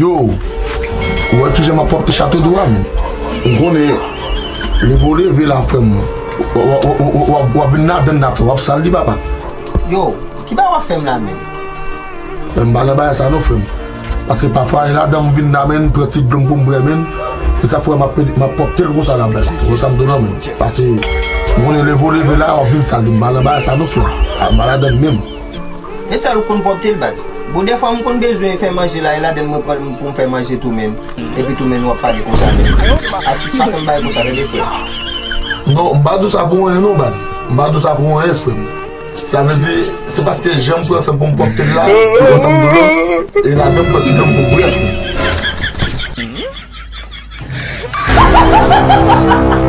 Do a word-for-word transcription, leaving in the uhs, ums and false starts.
Yo, ou wè kijan m ap pwòpte chato dou a, men. M konnen, leve w leve la, frè m. W ap vin ladann la, frè m. W ap sal li, papa. Yo, ki bagay w ap fè m la, men? Frè m, m pa nan bagay sa non, frè m. Paske pafwa, e ladan m vin la, men, pran ti dlo m pou m bwè, men. Se sa, frè m, m ap, m ap pwòpte l konsa la, baz. Ou wè sa m di w la, men. Paske, m konnen leve w leve la, w ap vin sal li. M pa nan bagay sa non, frè m. A, m pa ladann menm. E sèl ou konn pwòpte l, baz. Bon, dèfwa m konn bezwen fè manje la, e ladann mwen pran pou m fè manje tou, men. Epi tou, men, w ap pale konsa, men. Atis pa konn bagay konsa, tande, frè. Non, m pa di w sa pou anyen non, baz. M pa di w sa pou anyen, frè m. Sa vle di, se paske jan m pran san pou m pwòpte l la, ou konn sa m di w la, e ladan m pran ti dlo m pou m bwè, frè m.